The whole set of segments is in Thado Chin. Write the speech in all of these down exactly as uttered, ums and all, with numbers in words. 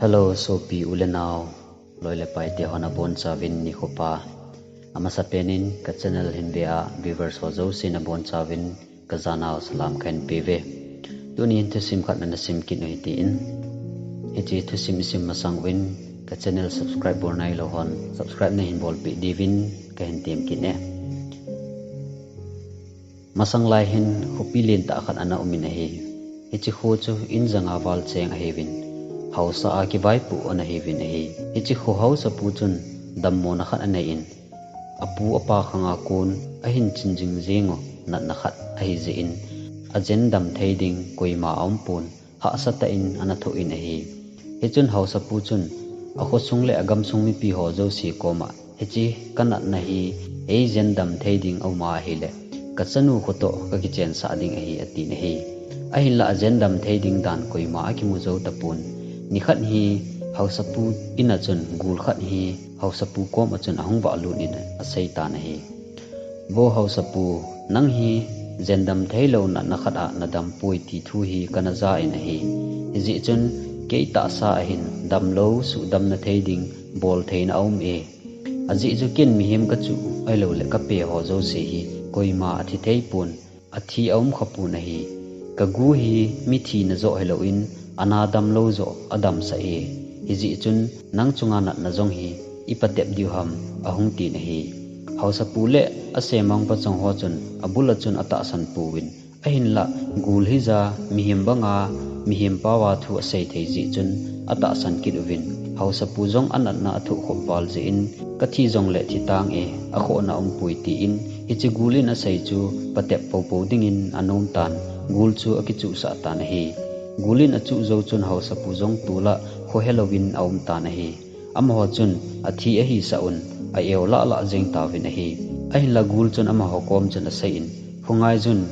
Hello, sopi u le nao, loi le pai te ho nabonchauvin nikho pha. Amasa pen in ka channel hin ve a viewers ho jouse nabonchauvin ka janau salam kahin pe uve. Tuni hin thusim khat ana sim kit u hite. Hiche thusim isim masang uvin ka channel subscribe bol nailou hon subscribe nahin bolpeh diuvin kahin tem kit e. Masang lai hin khopi lentah khat ana umin ahi. Hiche kho chu in janga val cheng ahiuvin, haosa a kivaipoh ana hiuvin ahi. Hiche kho haosapu chun dammona khat anei in, apu apa khanga kon ahin chin jing jeng u natna khat ahi jeh in, ajen dam thei ding koima aumpon, hahsa tah in ana thoh in ahi. Hichun haosapu chun akhosung le agamsung mipi ho jouse koma, hiche ka natna hi eijen dam thei ding aum ahile, ka chanu khotoh ka kichensah ding ahi, atin ahi. Ahinla ajen dam thei ding dan koima akimu jou tapon. Nikhat hi haosapu in a chun gul khat hi haosapu koma chun ahung vahlut in asei tan ahi. Vo haosapu, nang hi jen dam theilou natna khat a nadam poi ti thu hi kana ja in ahi. Hijeh chun kei tahsa a hin damlou suhdamna thei ding bol theina aum e. Ajeh chu ken mihem kachuh ahiloule kape ho jouse hi koima athi thei pon, athi aum kha pon ahi. Ka gu hi mithi na joh hilou in, ana damlou joh adamsah e. Hijeh chun nang chunga natna jong hi ipatep diu ham, ahung tin ahi. Haosapu le asemang pachong ho chun abul a chun atahsan pouvin, ahinla gul hija mihem banga mihem paova thu asei thei jeh chun atahsan kit uvin, haosapu jong anatna athoh khop val jeh in, kathi jongle thi tange, akhohna umpoi, tin hiche gul in asei chu patep poupou dingin anom tan, gul chu akichuhsah tan ahi. Gul in achuh jou chun haosapu jong tula khohe louvin aum tan ahi. Amaho chun athi ahisah un, a-eu lahlah jeng tauvin ahi. Ahinla gul chun amaho kom chun asei in, khongai jun,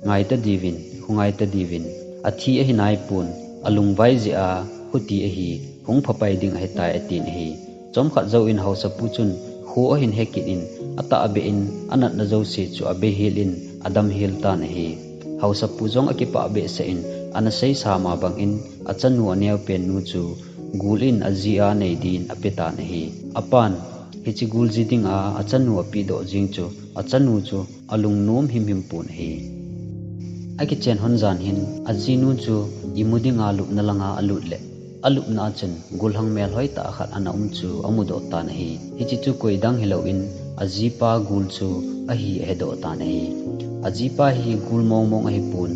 ngai tadiuvin, khongai tadiuvin, athi ahi naipon, alungvai jeh a khuti ahi, hung phapai ding ahitai, atin ahi. Chomkhat jouvin haosapu chun kho ahin hekit in, atahbeh in anatna jouse chu abehel in adamhel tan ahi. Haosapu jong akipah behseh in, ana seisa ma bangin achanu aneopennu chu gul in aji a nei din apetan ahi. Apan hiche gul ji dinga achanu apehdoh jeng chu achanu chu alungnom himhim pon ahi. Akichen hon jan hin ajinu chu imu dinga lupna langa alut le, alupna a chun gulhang melhoi tah khat ana um chu amudoh tan ahi. Hiche chu koidang hilouvin ajipa gul chu ahi ahedoh tan ahi. Ajipa hi gul mongmong ahipon,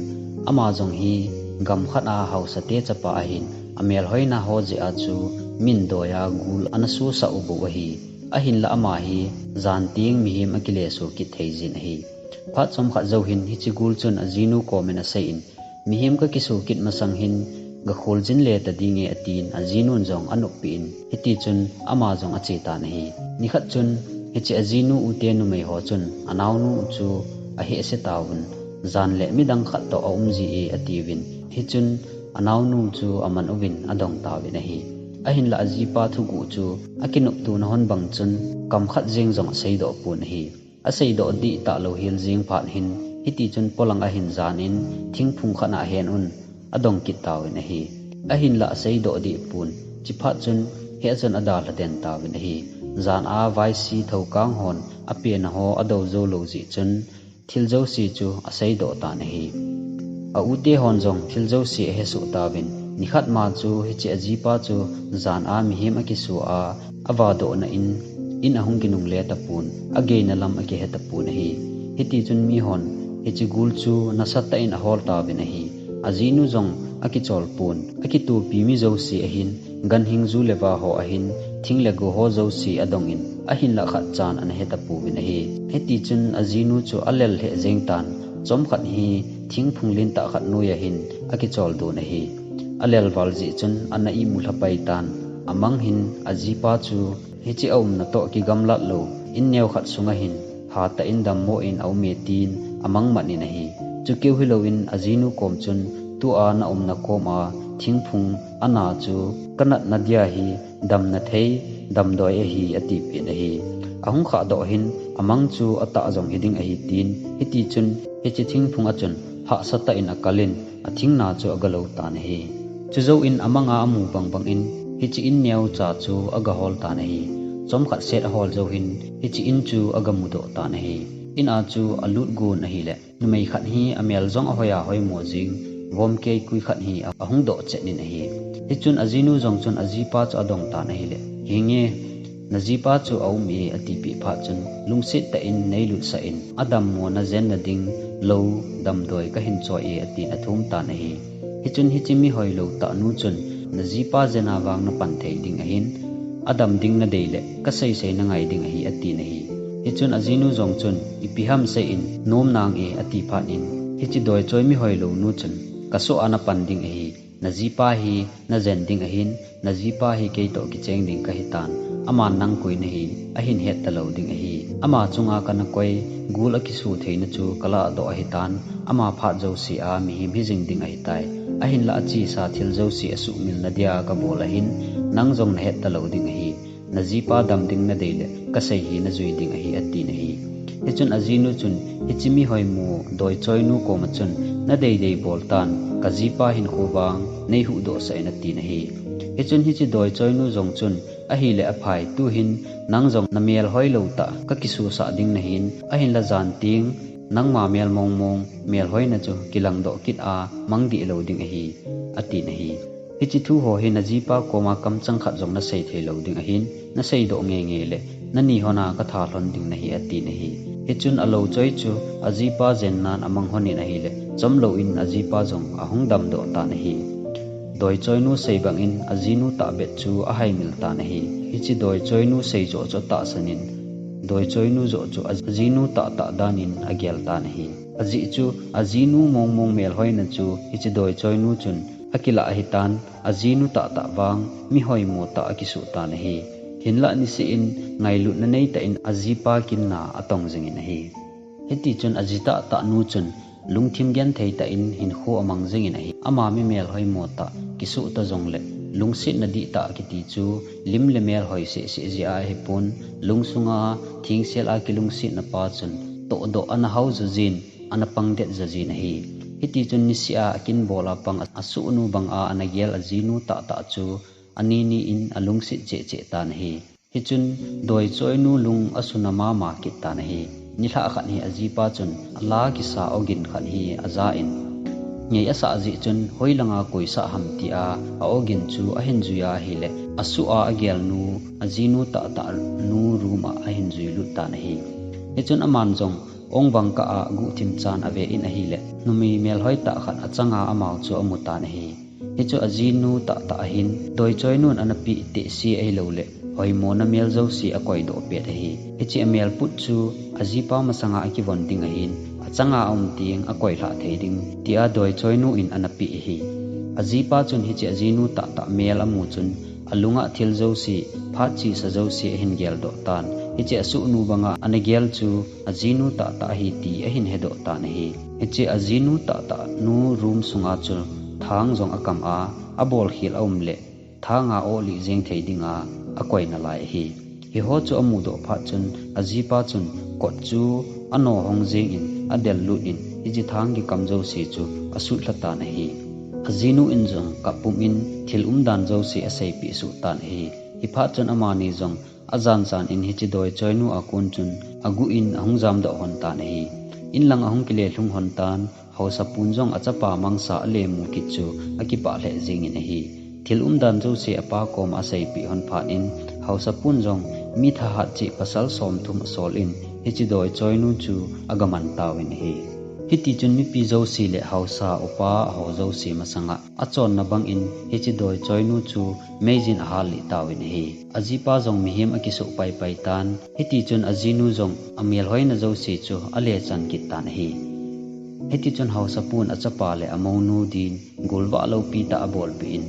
ama jong hi gamkhat a haosate chapa ahin, amelhoina ho jeh a chu min doi a gul ana sosah u bou ahi. Ahinla ama hi jan teng mihem akileso kit thei jin ahi. Phat chomkhat jou hin hiche gul chun ajinu komin asei in, mihem kakiso kit masang hin gakhol jin le tadinge, atin ajinun jong anoppeh in, hitichun ama jong ache tan ahi. Nikhat chun hiche ajinu ute numei ho chun anaonu chu ahehse tauvin, jan le midang khat toh aum ji e, atiuvin, hichun anaonu chu aman uvin adong tauvin ahi. Ahinla ajipa thuguh chu akinoptona hon bang chun kamkhat jeng jong aseidoh pon ahi. Aseidoh dihtah lou hel jeng phat hin, hitichun polang ahin jan in thingphung khat a ahen un adong kit tauvin ahi. Ahinla aseidoh dih pon, chuphat chun hea chun adalha den tauvin ahi. Jan a vaisi thoukang hon apena ho adou jou lou jeh chun thil jouse chu aseidoh tan ahi. A ute hon jong thil jouse ahesoh tauvin, nikhat ma chu hiche ajipa chu jan a mihem akiso a, avadohna in, in ahung kinungle tapon, ageina lam akihe tapon ahi. Hitichun mihon hiche gul chu nasatah in ahol tauvin ahi. Ajinu jong akicholpon, akitopi mi jouse ahin, ganhing ju le va ho ahin, thing le go ho jouse adongin, ahinlah khatchan ana hetapouvin ahi. Hitichun ajinu chu alel lheh jengtan, chomkhat hi thingphung lentah khat noiya hin akicholdoh in ahi. Alel val jeh chun ana imu lhapaitan, amang hin ajipa chu hiche aumna toh kigamlat lou in neokhat sunga hin hatah in dammo in aume tin amang mat in ahi. Chukeu hilouvin ajinu kom chun tua naumna koma thingphung ana chu kanatna dia hi damna thei, damdoi ahi, atipeh in ahi. Ahung khahdoh hin amang chu atah jong hiding ahi tin, hitichun hiche thingphung a chun hahsatah in akalin, athingna chu agalou tan ahi. Chujouvin amanga amu bangbang in Hiche in neocha chu aga hol tan ahi. Chomkhat set ahol jou hin hiche in chu aga mudoh tan ahi. In a chu alut gon ahile, numei khat hi amel jong ahoiya hoimo jing, vom keikui khat hi ahung doh chet in ahi. Hichun ajinu jong chun ajipa chu adong tan ahile, hinge, najipa chu aum e, atipeh phat chun, lungset tah in neilutsah in, adammo najen nading lou damdoi kahin choi e, atin athum tan ahi. Hichun hiche mihoilou tah nu chun, najipa jena vang napan thei ding ahin, adam ding nadei le, kaseisei nangai ding ahi, atin ahi. Hichun ajinu jong chun, ipi ham sei in, nom nange, ati phat in, hiche doichoi mihoilou nu chun, kasoh a napan ding ahi, najipa hi najen ding ahin, najipa hi keitoh kicheng ding kahitan, aman nang koi nahi, ahin het talou ding ahi. Ama chunga kana koi, gul akiso theina chu kalah doh ahitan, ama phat jouse a mihem hijing ding ahitai. Ahinlah achesa thil jouse asuhmil nadia kabol ahin, nang jong nahet talou ding ahi. Najipa dam ding nadei le, kasei hi najui ding ahi, atin ahi. Hichun ajinu chun, hiche mihoimo doichoinu koma chun, nadei dei bol tan, kajipa hinkho vang neihuhdohsah in, atin ahi. Hichun hiche doichoinu jong chun, ahile aphai, tuhin nang jong namelhoi lou tah kakisosah ding nahin, ahinla jan teng nangma mel mongmong melhoina chu kilangdoh kit a mangdih lou ding ahi, atin ahi. Hiche thu ho hi najipa koma kamchang khat jong nasei thei lou ding ahin, naseidoh ngeingei le, nani hon a katha lhon ding nahi, atin ahi. Hichun alou choi chu ajipa jennan amang lhon in ahile, chomlou in ajipa jong ahung damdoh tan ahi. Doichoinu sei bang in ajinu tahbeh chu ahaimil tan ahi. Hiche doichoinu sei joh chu atahsan in, doichoinu joh chu ajinu tahtah dan in agel tan ahi. Ajeh chu ajinu mongmong melhoina chu hiche doichoinu chun akilah ahitan, ajinu tahtah vang mihoimo tah akisuh tan ahi. Hinlah niseh in ngailutna neitah in ajipa kinna atong jing in ahi. Hitichun aji tahtah nu chun lungthim genthei tah in hinkho amang jing in ahi. Ama mi melhoimo tah kisuh ta jongle, lungsetna dihtah kiti chu lim le mel hoi sehseh jeh a ahipon, lungsunga thengsel a kilungsetna pa chun tohdoh ana hao jo jin, ana pangdet jo jin ahi. Hitichun niseh a akin bol a pang asuhnu banga ana gel ajinu tahtah chu anini in alungset cheh cheh tan ahi. Hichun doichoinu lung asuna mama kit tan ahi. Nilhah khat hi ajipa chun ala kisa ogin khat hi aja in, ngei asah jeh chun hoilanga koisah ham tia a-ogin chu ahin jui a ahile, asuh a agelnu ajinu tahtah nu room a ahin jui lut tan ahi. Hichun aman jong ong bangkah a guhthim chan ave in ahile, numei melhoi tah khat achanga amau chu amu tan ahi. Hichu ajinu tahtah ahin, doichoinun ana peh tehse ahiloule, hoimona mel jouse akoidoh pet ahi. Hiche amel put chu ajipa masanga akivon ding ahin, achanga aum teng akoilhah thei ding, tia doichoinu in ana peh ahi. Ajipa chun hiche ajinu tahtah mel amu chun, alunga thil jouse, phat chesa jouse ahin geldoh tan. Hiche asuhnu banga ana gel chu ajinu tahtah ahi ti ahin hedoh tan ahi. Hiche ajinu tahtah nu room sunga chu thang jong akam a, abolkhel aum le, thanga olih jeng thei dinga akoi nalai ahi. Hiho chu amudoh phat chun, ajipa chun kot chu ano hong jeng in, adel lut in, hiche thang kikam jouse chu asutlha tan ahi. Ajinu in jong kap pum in thil umdan jouse aseipeh suh tan ahi. Hiphat chun amani jong ajan jan in hiche doichoinu a kon chun aguh in ahung jamdoh lhon tan ahi. Inlang ahung kile lhung lhon tan, haosapun jong achapa mangsa alemu kit chu akipah lheh jeng in ahi. Thil umdan jouse apa koma aseipeh lhon phat in, haosapun jong mi thahat cheh pasal somthum asol in, hiche doichoinu chu agaman tauvin ahi. Hitichun mipi jouse le haosa upa aho jouse masanga achonna bangin hiche doichoinu chu meijin ahallih tauvin ahi. Ajipa jong mihem akisoh paipai tan, hitichun ajinu jong amelhoina jouse chu alechan kit tan ahi. Hitichun haosapun achapa le amounu din golvah loupi tah abolpeh in,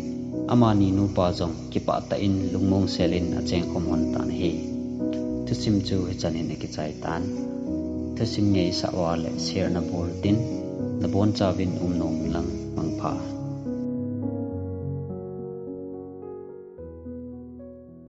amani nupa jong kipah tah in lungmong sel in achengkhom lhon tan ahi. Thusim chu hichan hin akichai tan. Thusim ngeisah uva le share nabol tin, nabonchauvin umnom lang mangpha.